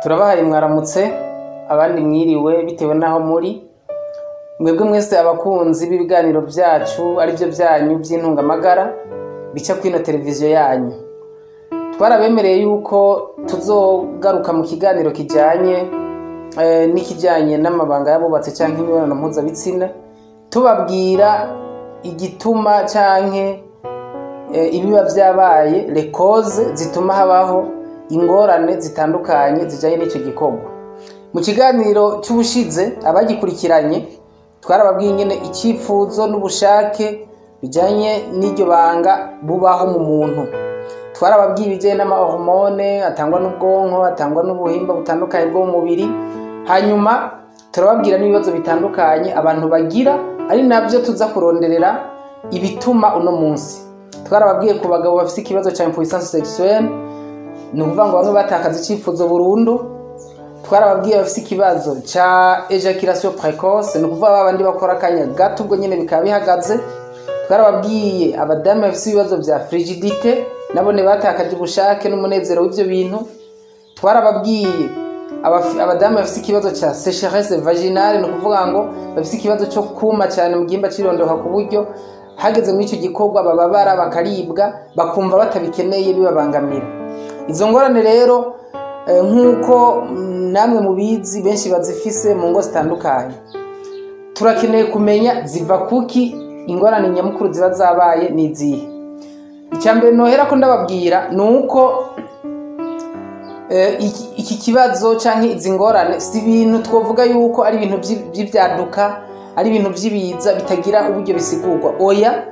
Turabahaye mwaramutse, abandi mwiriwe, bitewe n'aho muri. Mwebwe mwese abakunzi b'ibiganiro byacu, aribyo byanyu by'intungamagara bica kuri televiziyo yanyu, twarabemereye yuko tuzogaruka mu kiganiro kijyanye n'ikijyanye n'amabanga y'abubatse cyangwa imibonano mpuzabitsina, tubabwira igituma cyangwa ibiba byabaye, les causes zituma habaho ingorane zitandukanye zijyanye n'icyo gikorwa. Mu kiganiro cy'ubushize, abagikurikiranye, twarababwiye ingene icyifuzo n'ubushake bijyanye n'iryo banga bubaho mu muntu. Twarababwiye ibijyanye n'amahormone atangwa n'ubwonko, atangwa n'ubuhimba butandukanye bwo mu mubiri. Hanyuma turababwira n'ibibazo bitandukanye abantu bagira, ari nabyo tuza kuronderera ibituma uno munsi. Twarababwiye ku bagabo bafite ikibazo cya impuissance sexuelle, ni ukuvuga ngo bamwe batakaza icyifuzo burundu. Twarababwiye bafite ikibazo cya éjaculation précoce, ni ukuvuga babandi bakora akanya gato ubwo nyine bikaba bihagaze. Twarababwiye abadamu bafite ibibazo bya frigidité, nabone batakaje ubushake n'umunezero w'ibyo bintu. Twarababwiye abadamu bafite ikibazo cya sécheresse vaginale, ni ukuvuga ngo bafite ikibazo cyo kuma cyane mu gihimba cy'irondoka, ku buryo hageze muri icyo gikorwa bababara, bakaribwa, bakumva batabikeneye, bibabangamira. Izo ngorane rero, nk'uko namwe mubizi, benshi bazifise mu ngo zitandukanye. Turakeneye kumenya ziva kuki, ingorane nyamukuru ziba zabaye ni izihe. Icya mbere nohera ko ndababwira ni uko iki kibazo cyangwa izi ngorane si ibintu twavuga yuko ari ibintu by'ibyaduka, ari ibintu by'ibiza bitagira uburyo bisigurwa. Oya,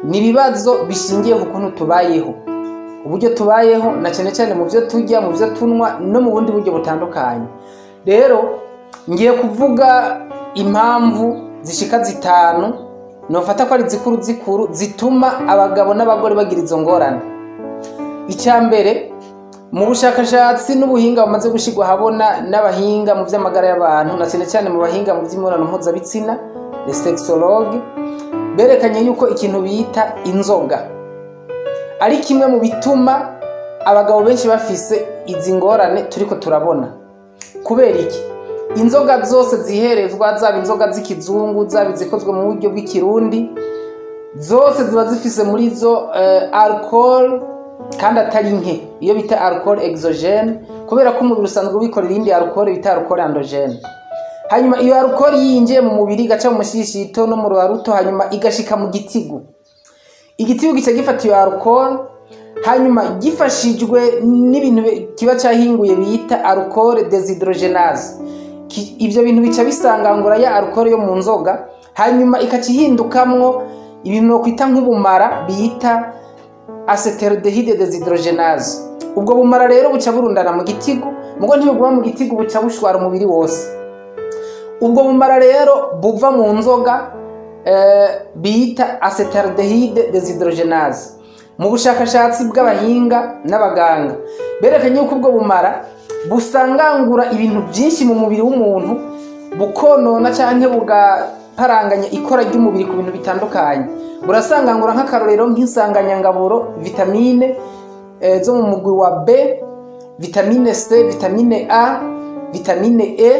ni ibibazo bishingiye ku kuntu tubayeho, uburyo tubayeho, na cyane cyane mu byo turya, mu byo tunywa no mu bundi buryo butandukanye. Rero ngiye kuvuga impamvu zishika zitanu nofata ko ari zikuru zikuru zituma abagabo n'abagore bagira izo ngorane. Icya mbere, mu bushakashatsi n'ubuhinga bumaze gushyirwa ahabona n'abahinga mu by'amagara y'abantu, na cyane cyane mu bahinga mu by'imibonano mpuzabitsina, les sexologues, berekanye yuko ikintu bita inzoga ari kimwe mu bituma abagabo benshi bafise izi ngorane turiko turabona. Kubera iki? Inzoga zose ziherezwa, zaba inzoga z'ikizungu, zaba izikozwe mu buryo bw'ikirundi, zose ziba zifise muri zo alcool, kandi atari nke, iyo bita alcool exogène, kubera ko umubiri usanzwe wikorera iyindi alcool bita alcool endogène. Hanyuma iyo alcool yinjiye mu mubiri, igaca mu mushishito no mu ruharuto, hanyuma igashika mu gitigu, igitigu gica gifata iyo alcool, hanyuma gifashijwe n'ibintu kiba cyahinguye bita alcool déshydrogénase. Ibyo bintu bica bisangangura ya alcool yo mu nzoga, hanyuma ikaca ihindukamwo ibintu nokwita nk'ubumara bita acétaldéhyde déshydrogénase. Ubwo bumara rero buca burundana mu gitigu, mugo ntibuguma mu gitigu, buca bushwara umubiri wose. Ubwo bumara rero buva mu nzoga bita acétaldéhyde déshydrogénase, mu bushakashatsi bw'abahinga n'abaganga berekanye yuko ubwo bumara busangangura ibintu byinshi mu mubiri w'umuntu, bukonona cyangwa bugaparanganya ikora ry'umubiri ku bintu bitandukanye. Burasangangura, nk'akarorero, nk'insanganyangaburo vitamine zo mu mugwi wa B, vitamine C, vitamine A, vitamine E,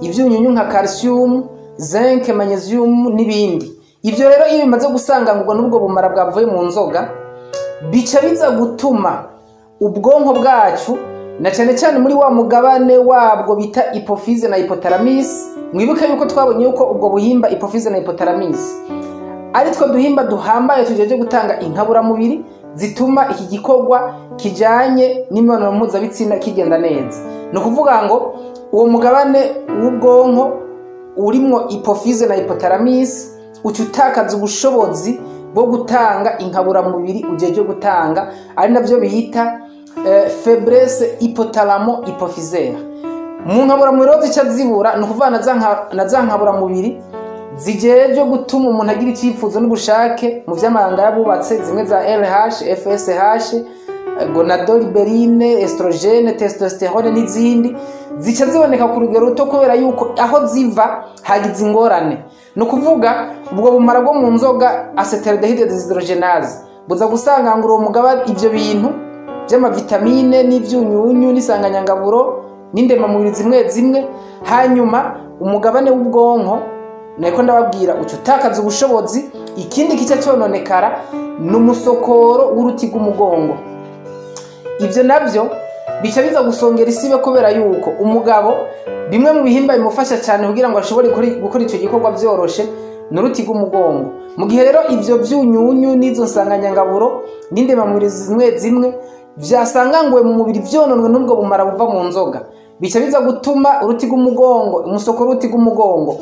ibyunyunyu nka calcium, zinc, magnesium n'ibindi. Ibyo rero iyo bimaze gusangangurwa n'ubwo bumara bwavuye mu nzoga, bica biza gutuma ubwonko bwacu, na cyane cyane muri wa mugabane wabwo bita hypophyse na hypothalamus. Mwibuke yuko twabonye yuko ubwo buhimba hypophyse na hypothalamus ari two duhimba duhambaye tujeje gutanga inkaburamubiri zituma iki gikorwa kijanye n'imibonano mpuzabitsina kigenda neza. Ni ukuvuga ngo uwo mugabane w'ubwonko urimwo hypophyse na hypothalamus uca utakaza ubushobozi bwo gutanga inkaburamubiri ujeje gutanga, ari navyo bita faiblesse hypothalamo hypophysaire. Mu nkaburamubiri rero zica zibura, ni ukuvuga na za nkaburamubiri zijeje gutuma umuntu agira icyifuzo n'ubushake mu vy'amabanga y'abubatse, zimwe za LH, FSH, gonadolibérine, estrogène, testostérone n'izindi, zica ziboneka ku rugero ruto, kubera yuko aho ziva hagize ingorane. Ni ukuvuga ubwo bumara bwo mu nzoga acétaldéhyde déshydrogénase buza gusangangura uwo mugaba, ibyo bintu by'amavitamine n'ibyunyunyu n'isanganyangaburo. n'indemamubiri zimwe zimwe. Hanyuma umugabane w'ubwonko niko ndababwira uca utakaza ubushobozi. Ikindi kica cyononekara ni umusokoro w'uruti rw'umugongo. Ibyo nabyo bica biza gusongera isibe, kubera yuko umugabo bimwe mu bihimba bimufasha cyane kugira ngo ashobore gukora icyo gikorwa byoroshe ni uruti rw'umugongo. Mu gihe rero ibyo byunyunyu n'izo nsanganyangaburo n'indemamubiri zimwe zimwe byasanganguwe mu mubiri byononwe n'ubwo bumara buva mu nzoga, bica biza gutuma uruti rw'umugongo, umusokoro w'uruti rw'umugongo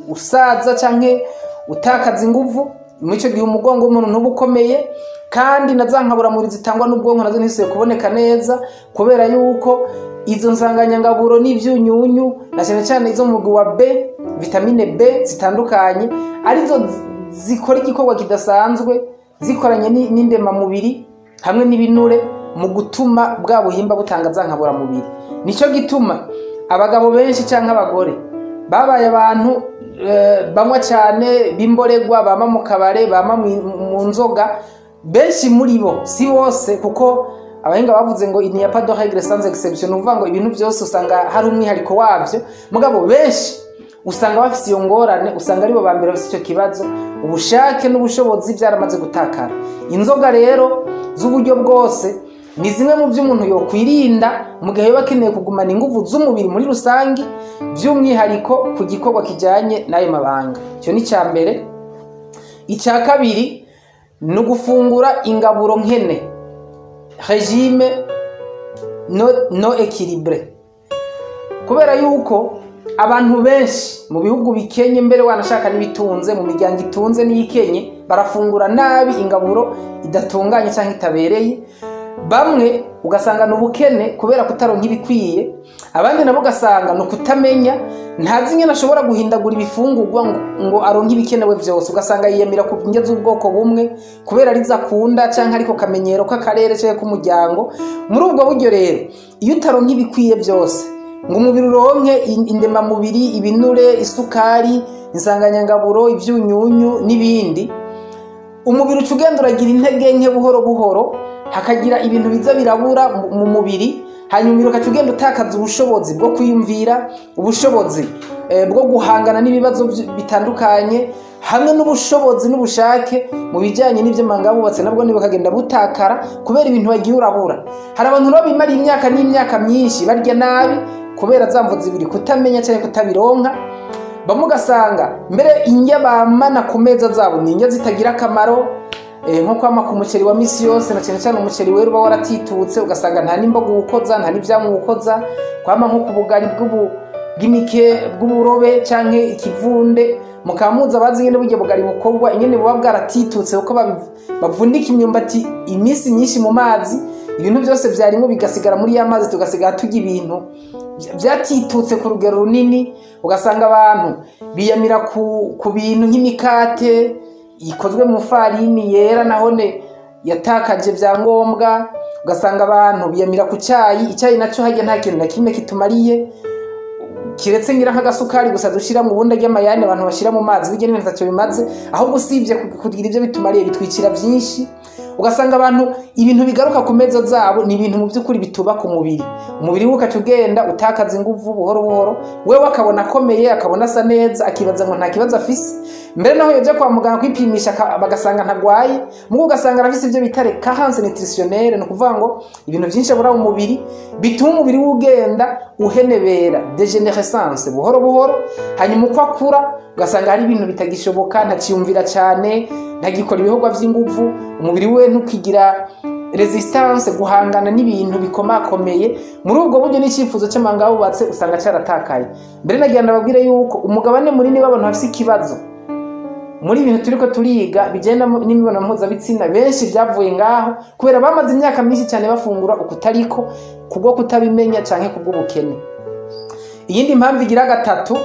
usaza canke utakaza inguvu. Muri icyo gihe umugongo w'umuntu ntuba ukomeye, kandi na za nkaburamubiri zitangwa n'ubwonko nazo ntizisubiye kuboneka neza, kubera yuko izo nsanganyangaburo n'ivyunyunyu na cyane cyane izo mu mugwi wa B, vitamine B zitandukanye, arizo zikora igikorwa kidasanzwe zikoranye n'indemamubiri hamwe n'ibinure mu gutuma bwa buhimba butanga za nkaburamubiri. Nico gituma abagabo benshi canke abagore babaye abantu banywa cyane, b'imboregwa, bama mu kabare, bama mu nzoga. Benshi muri bo, si bose, kuko abahinga bavuze ngo il n'y a pas de règle sans exception, ni ukuvuga ngo ibintu byose usanga hari umwihariko wabyo. Mugabo benshi usanga bafise iyo ngorane, usanga aribo ba mbere bafise icyo kibazo. Ubushake n'ubushobozi byaramaze gutakara. Inzoga rero z'uburyo bwose ni zimwe mu byo umuntu yokwirinda mu gihe yoba akeneye kugumana inguvu z'umubiri muri rusange, by'umwihariko ku gikorwa kijyanye n'ayo mabanga. Icyo ni icya mbere. Icya kabiri ni ugufungura ingaburo nkene, régime non équilibré, kubera yuko abantu benshi mu bihugu bikenye, mbere wanashaka n'ibitunze, mu miryango itunze n'iyikenye, barafungura nabi, ingaburo idatunganye cyangwa itabereye. Bamwe ugasanga ni ubukene kubera kutaronka ibikwiye, abandi nabo ugasanga ni ukutamenya, ntazi ingene ashobora guhindagura ibifungurwa ngo aronke ibikenewe vyose. Ugasanga yiyamira ku ndya z'ubwoko bumwe kubera arizo akunda canke ariko kamenyero k'akarere canke k'umuryango. Muri ubwo buryo rero, iyo utaronka ibikwiye vyose ngo umubiri uronke indemamubiri, ibinure, isukari, insanganyangaburo, ivyunyunyu n'ibindi, umubiri uca ugenda uragira intege nke buhoro buhoro, hakagira ibintu biza birabura mu mubiri. Hanyuma umubiri ugaca ugenda utakaza ubushobozi bwo kwiyumvira, ubushobozi bwo guhangana n'ibibazo bitandukanye, hamwe n'ubushobozi n'ubushake mu bijyanye n'iby'amabanga bubatse, nabwo bukagenda butakara kubera ibintu wagiye urabura. Hari abantu rero bimara imyaka n'imyaka myinshi barya nabi kubera za mvo zibiri: kutamenya cyangwa kutabironka. Bamwe ugasanga mbere indya bamana ku meza zabo ni indya zitagira akamaro, nko kwama ku muceri wa misi yose, na cyane cyane umuceri wera uba waratitutse, ugasanga nta n'imboga uwukoza, nta n'ivyamwa uwukoza, kwama nko ku bugari bw'imike bw'uburobe canke ikivunde. Mukaba muzi abazi ingene burya bugari bukorwa, ingene buba bwaratitutse, kuko bavunika imyumbati iminsi myinshi mu mazi, ibintu byose vyarimwo bigasigara muri ya mazi, tugasigara turya ibintu vyatitutse ku rugero runini. Ugasanga abantu biyamira ku bintu nk'imikate ikozwe mu farini yera, nahone yatakaje vyangombwa. Ugasanga abantu biyamira ku cyayi, icyayi nacyo harya nta kintu na kimwe kitumariye kiretse ngira nk'agasukari gusa dushira mu bundi ry'amayani abantu bashira mu mazi. Bijya n'ibintu ntacyo bimaze, ahubwo usibye kugira ibyo bitumariye, bitwikira byinshi. Ugasanga abantu ibintu bigaruka ku meza zabo ni ibintu mu by'ukuri bitubaka umubiri. Umubiri we ukaca ugenda utakaza inguvu buhoro buhoro, wewe akabona akomeye, akabona asa neza, akibaza ngo nta kibazo afise. Mbere naho yoja kwa muganga kwipimisha bagasanga ntagwaye, mugo ugasanga arafise ibyo bita carence nutritionnelle. Ni ukuvuga ngo ibintu byinshi abura mu mubiri bituma umubiri we ugenda uhenebera, dégénérescence, buhoro buhoro. Hanyuma uko akura ugasanga hari ibintu bitagishoboka, ntaciyumvira cyane, ntagikora ibikorwa by'inguvu, umubiri we ntukigira résistance guhangana n'ibintu bikomakomeye. Muri ubwo buryo n'icyifuzo cy'amabanga bubatse usanga cyaratakaye. Mbere nagira ndababwire yuko umugabane munini w'abantu bafise ikibazo muri ibintu turiko turiga bigenda n'imibonano mpuzabitsina, benshi byavuye ngaho kubera bamaze imyaka myinshi cyane bafungura ukutariko, kubwo kutabimenya canke kubw'ubukene. Iyindi mpamvu igira gatatu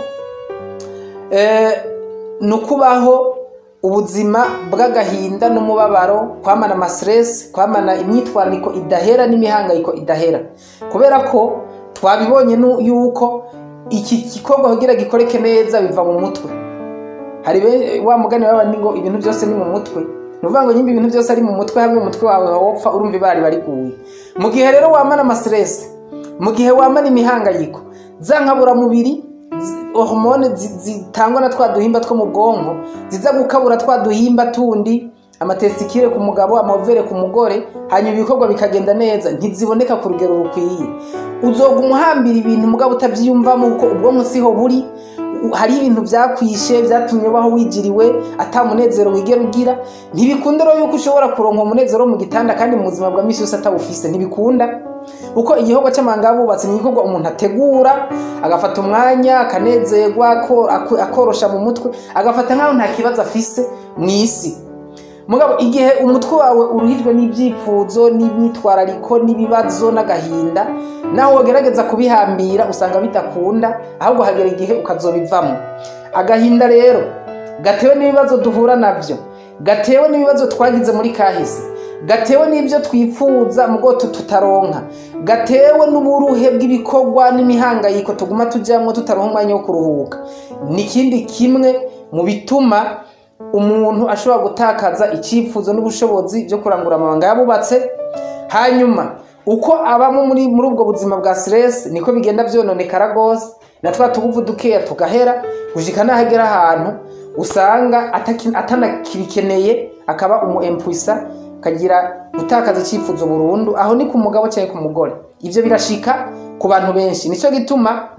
ni ukubaho ubuzima bw'agahinda n'umubabaro, kwamana ama stress, kwamana imyitwarariko idahera n'imihangayiko idahera, kubera ko twabibonye yuko iki gikorwa kugira gikoreke neza biva mu mutwe. Hari wa mugani w'abandi ngo ibintu byose ni mu mutwe. Ni ukuvuga ngo nyimba ibintu byose ari mu mutwe, hamwe umutwe wawe wopfa, urumva ibari bariguye. Mu gihe rero wamana ama stress, Mu gihe wamana imihangayiko, za nkaburamubiri, hormone zitangwa na twa duhimba two mu bwonko ziza gukabura twa duhimba tundi, ama testicules ku mugabo, ama ovaires ku mugore, hanyuma ibikorwa bikagenda neza, ntiziboneka ku rugero rukwiye. Uzoguma uhambira ibintu mugabo utavyiyumvamo, kuko ubwonko siho buri. Hari ibintu vyakwishe vyatumye ubaho wijiriwe, ata munezero wigera ugira. Ntibikunda rero yuko ushobora kuronka umunezero mu gitanda kandi mu buzima bwa misi yose atawufise, ntibikunda, kuko igikorwa c'amabanga y'abubatsi ni igikorwa umuntu ategura, agafata umwanya, akanezerwa, akorosha mu mutwe, agafata nk'aho nta kibazo afise mw'isi. Mugabo igihe umutwe wawe uruhijwe n'ibyipfuzo n'imyitwarariko n'ibibazo n'agahinda, naho wogerageza kubihambira usanga bidakunda, ahubwo hagera igihe ukazobivamo. Agahinda rero gatewe n'ibibazo duhura navyo, gatewe n'ibibazo twagize muri kahise, gatewe n'ibyo twifuza mugo tutaronka, gatewe n'uburuhe bw'ibikorwa n'imihangayiko tuguma tujyamo tutaronka umwanya wo kuruhuka, ni ikindi kimwe mu bituma umuntu ashobora gutakaza icyifuzo n'ubushobozi byo kurangura amabanga yabubatse. Hanyuma uko abamo muri ubwo buzima bwa stress, niko bigenda vyononekara gose, na twa tuguvu dukeya tugahera, gushika n'ahagera ahantu usanga atanakibikeneye, akaba umu impuissant, akagira gutakaza icyifuzo burundu. Aho ni ku mugabo cyangwa ku mugore, ivyo birashika ku bantu benshi. Nico gituma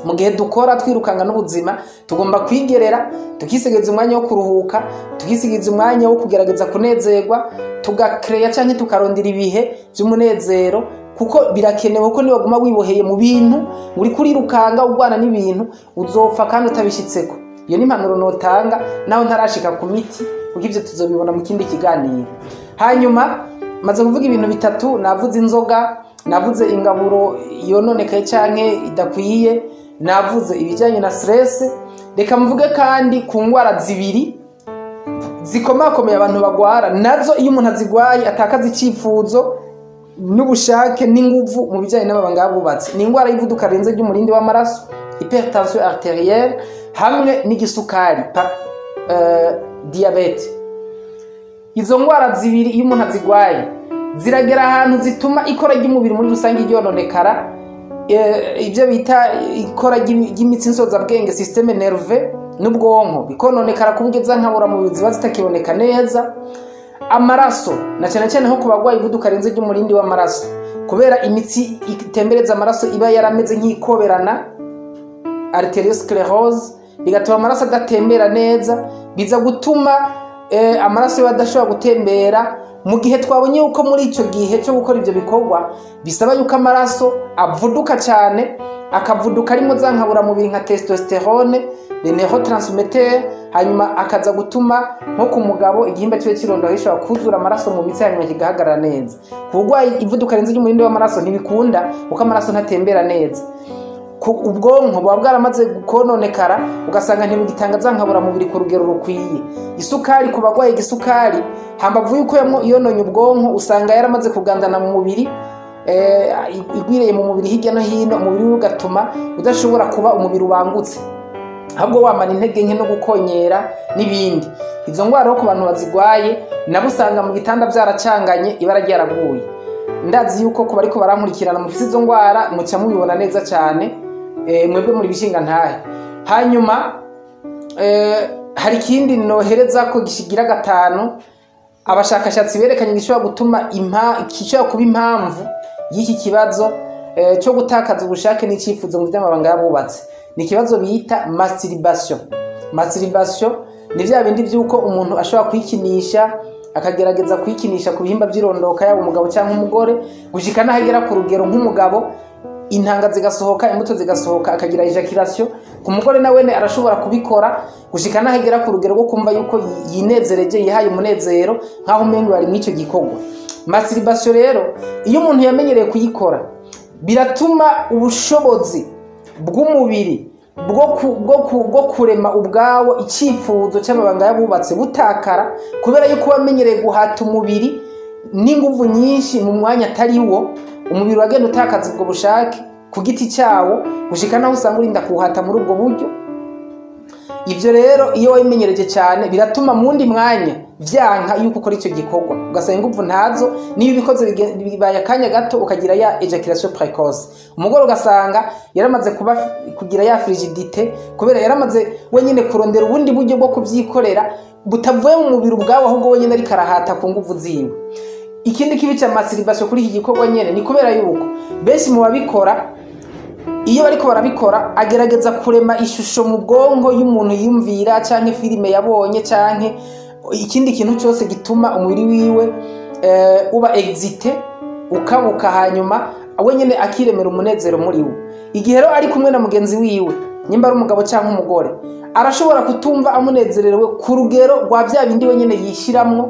mu gihe dukora twirukanga n'ubuzima, tugomba kwigerera, tukisigaza umwanya wo kuruhuka, tukisigaza umwanya wo kugerageza kunezerwa, tugakereya cyangwa tukarondera ibihe by'umunezero, kuko birakenewe ko niwaguma wiboheye mu bintu, uri kurirukanga urwana n'ibintu, uzopfa kandi utabishyitseko. Iyo ni impanuro notanga naho ntarashika ku miti, kuko ibyo tuzobibona mu kindi kiganiro. Hanyuma maze kuvuga ibintu bitatu: navuze inzoga, navuze ingaburo yononekaye canke idakwiye, navuze ibijyanye na stress. Reka mvuge kandi ku ndwara zibiri zikomakomeye abantu bagwara nazo. Iyo umuntu azigwaye atakaza icyifuzo n'ubushake n'inguvu mu bijyanye n'amabanga y'abubatsi. Ni indwara y'ivuduka rirenze ry'umurindi w'amaraso, hypertension artérielle, hamwe n'igisukari, diabète. Izo ndwara zibiri iyo umuntu azigwaye ziragera ahantu zituma ikora ry'umubiri muri rusange ryononekara, ibyo bita ikora ry'imitsi nsozabwenge, système nerveux, n'ubwonko bikononekara, ku buryo za nkaburamubiri ziba zitakiboneka neza. Amaraso, na cyane cyane nko ku barwayi ivuduka rirenze ry'umurindi w'amaraso, kubera imitsi itembereza amaraso iba yarameze nk'ikoberana, artériosclérose, bigatuma amaraso adatembera neza, biza gutuma amaraso yo adashobora gutembera. Mu gihe twabonye yuko muri icyo gihe cyo gukora ibyo bikorwa bisaba yuko amaraso avuduka cyane, akavuduka arimo za nkaburamubiri nka testostérone, les neurotransmetteurs, hanyuma akaza gutuma nko ku mugabo igihimba cyiwe cy'irondoka gishobora kuzura amaraso mu mitsi, hanyuma kigahagarara neza. Ku burwayi ivuduka rirenze ry'umurindi w'amaraso ntibikunda, kuko amaraso ntatembera neza. Ubwonko buba bwaramaze kononekara, ugasanga ntibugitanga za nkaburamubiri ku rugero rukwiye. Isukari, ku barwaye igisukari, hambavu yuko yononye ubwonko, usanga yaramaze kugandana mu mubiri, igwiriye mu mubiri hirya no hino, umubiri we ugatuma udashobora kuba umubiri ubangutse, ahubwo wamana intege nke no gukonyera n'ibindi. Izo ndwara rero ku bantu bazigwaye nabo usanga mu gitanda byaracanganye, ibara ryaraguye. Ndazi yuko ku bariko barankurikirana mufise izo ndwara muca mubibona neza cyane, mwebwe muri bishinga ntahe. Hanyuma hari ikindi nohereza ko gishigira gatanu abashakashatsi berekanye gishobora gutuma gishobora kuba impamvu y'iki kibazo cyo gutakaza ubushake n'icyifuzo mu by'amabanga y'abubatsi. Ni ikibazo bita masturbation. Masturbation ni bya bindi by'uko umuntu ashobora kwikinisha, akagerageza kwikinisha ku bihimba by'irondoka, yaba umugabo cyangwa umugore, gushika n'aho agera ku rugero nk'umugabo intanga zigasohoka, imbuto zigasohoka, akagira éjaculation. Ku mugore nawe arashobora kubikora gushika n'aho agera ku rugero rwo kumva yuko yinezereje, yihaye umunezero, nk'aho umengo bari mw'icyo gikorwa. Masturbation rero, iyo umuntu yamenyereye kuyikora, biratuma ubushobozi bw'umubiri bwo kurema ubwawo icyifuzo cy'amabanga y'abubatse butakara, kubera yuko wamenyereye guhata umubiri n'inguvu nyinshi mu mwanya atari wo. Umubiri wagenda utakaza ubwo bushake ku giti cyawo, gushika naho usanga urinda kuwuhata muri ubwo buryo. Ibyo rero iyo wabimenyereje cyane biratuma mu wundi mwanya vyanka yuko ukora icyo gikorwa, ugasanga inguvu ntazo, niyo ubikoze bibaye akanya gato ukagira ya éjaculation précoce. Umugore ugasanga yaramaze kuba kugira ya frigidité kubera yaramaze wenyine kurondera ubundi buryo bwo kubyikorera butavuye mu mubiri ubwawe, ahubwo wenyine ariko arahata ku nguvu ziwe. Ikindi kibi cya masturbation kuri iki gikorwa nyene ni kubera yuko benshi mu babikora, iyo bariko barabikora, agerageza kurema ishusho mu bwonko y'umuntu yiyumvira, canke filime yabonye, canke ikindi kintu cyose gituma umubiri wiwe uba excité, ukabuka, hanyuma we nyene akiremera umunezero muri we. Igihe rero ari kumwe na mugenzi wiwe, nyimba ari umugabo cyangwa umugore, arashobora kutumva amunezerewe ku rugero rwa bya bindi we nyene yishiramwo,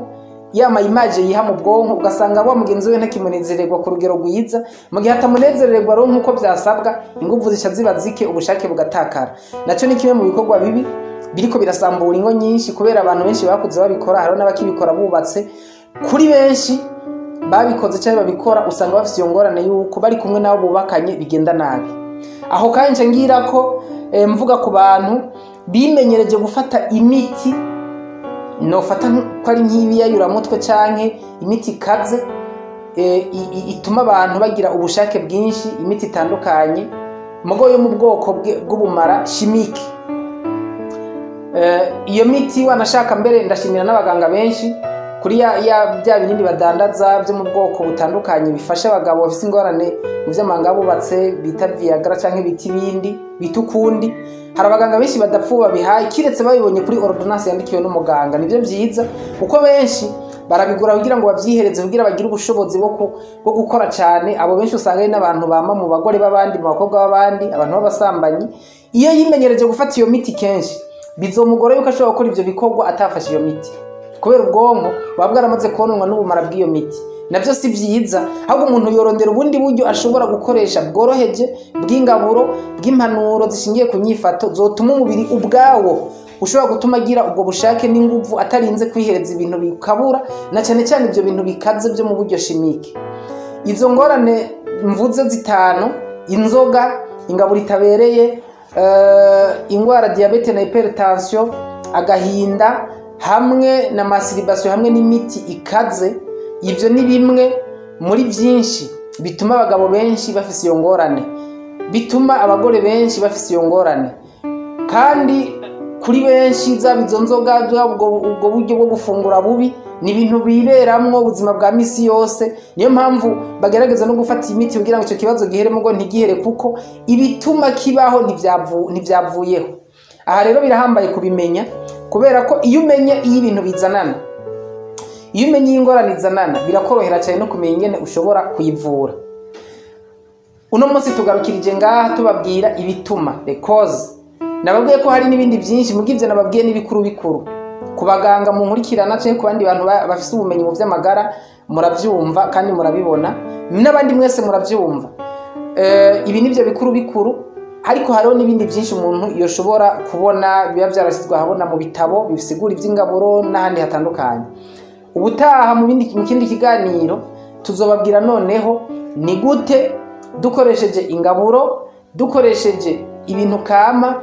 ya ma image yiha mu bwonko, ugasanga wa mugenzi we ntakimunezererwa ku rugero rwiza. Mu gihe atamunezererwa rero nk'uko byasabwa, inguvu zica ziba zike, ubushake bugatakara. Nacyo ni kimwe mu bikorwa bibi biriko birasambura ingo nyinshi, kubera abantu benshi bakuze babikora, hariho n'abakibikora bubatse. Kuri benshi babikoze cyangwa babikora, usanga bafite iyo ngorane y'uko bari kumwe n'abo bubakanye bigenda nabi. Aho kandi nca ngira ko mvuga ku bantu bimenyereje gufata imiti, nofata ko ari nk'ibiyayuramutwe canke imiti ikaze ituma abantu bagira ubushake bwinshi, imiti itandukanye mugo yo mu bwoko bw'ubumara chimique. Iyo miti wanashaka mbere, ndashimira n'abaganga benshi kuri ya bya binini badandaza byo mu bwoko butandukanye bifasha abagabo bafite ingorane mu by'amanga bubatse, bita Viagra canke bita ibindi, bita ukundi. Hari abaganga benshi badapfuba babihaye, kiretse babibonye kuri ordonnance yandikiwe n'umuganga. Nivyo vyiza, kuko benshi barabigura kugira ngo bavyihereze, kugira bagire ubushobozi bwo gukora cyane. Abo benshi usanga ari n'abantu bama mu bagore b'abandi, mu bakobwa b'abandi, abantu b'abasambanyi. Iyo yimenyereje gufata iyo miti kenshi, bizomugora yuko ashobora gukora ivyo bikorwa atafashe iyo miti, kubera ubwonko buba bwaramaze kononwa n'ubumara bw'iyo miti. Navyo si vyiza, ahubwo umuntu yorondera ubundi buryo ashobora gukoresha bworoheje, bw'ingaburo, bw'impanuro zishingiye ku nyifato zotuma umubiri ubwawo ushobora gutuma agira ubwo bushake n'inguvu, atarinze kwihereza ibintu bikabura, na cyane cyane ibyo bintu bikaze byo mu buryo chimique. Izo ngorane mvuze zitanu: inzoga, ingaburo itabereye, ingwara diabète na hypertension, agahinda, hamwe na masturbation, hamwe n'imiti ikaze, ibyo ni bimwe muri byinshi bituma abagabo benshi bafise iyo ngorane, bituma abagore benshi bafise iyo ngorane. Kandi kuri benshi, zaba izo nzoga, zaba ubwo buryo bwo gufungura bubi, ni ibintu biberamwo ubuzima bwa misi yose. Niyo mpamvu bagerageza no gufata imiti kugira ngo icyo kibazo gihere, mugo ntigihere, kuko ibituma kibaho ntivyavuyeho. Aha rero birahambaye kubimenya, kubera ko iyo umenye iyo ibintu bizanana, iyo umenye iyi ingorane izanana, birakorohera cyane no kumenya ingene ushobora kuyivura. Uno munsi tugarukirije ngaha, tubabwira ibituma, the cause. Nababwiye ko hari n'ibindi byinshi, muga ivyo nababwiye n'ibikuru bikuru. Ku baganga mu nkurikirana canke ku bandi bantu bafise ubumenyi mu vy'amagara, muravyumva kandi murabibona, n'abandi mwese muravyumva. Ibi nivyo bikuru bikuru, ariko hariho n'ibindi byinshi umuntu yoshobora kubona biba vyarashyizwe ahabona mu bitabo bisigura ivy'ingaburo n'ahandi hatandukanye. Ubutaha mu kindi kiganiro tuzobabwira noneho ni gute dukoresheje ingaburo, dukoresheje ibintu kama,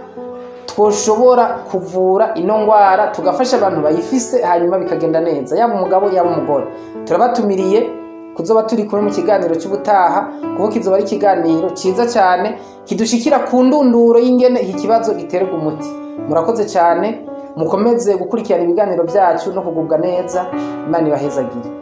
twoshobora kuvura ino ngwara, tugafasha abantu bayifise, hanyuma bikagenda neza, yaba umugabo, yaba umugore. Turabatumiriye kuzoba turi kumwe mu kiganiro cy'ubutaha, kuko kizoba ari ikiganiro cyiza cyane kidushikira ku ndunduro y'ingene iki kibazo giterwa umuti. Murakoze cyane, mukomeze gukurikirana ibiganiro byacu no kugubwa neza. Imana ibahezagire.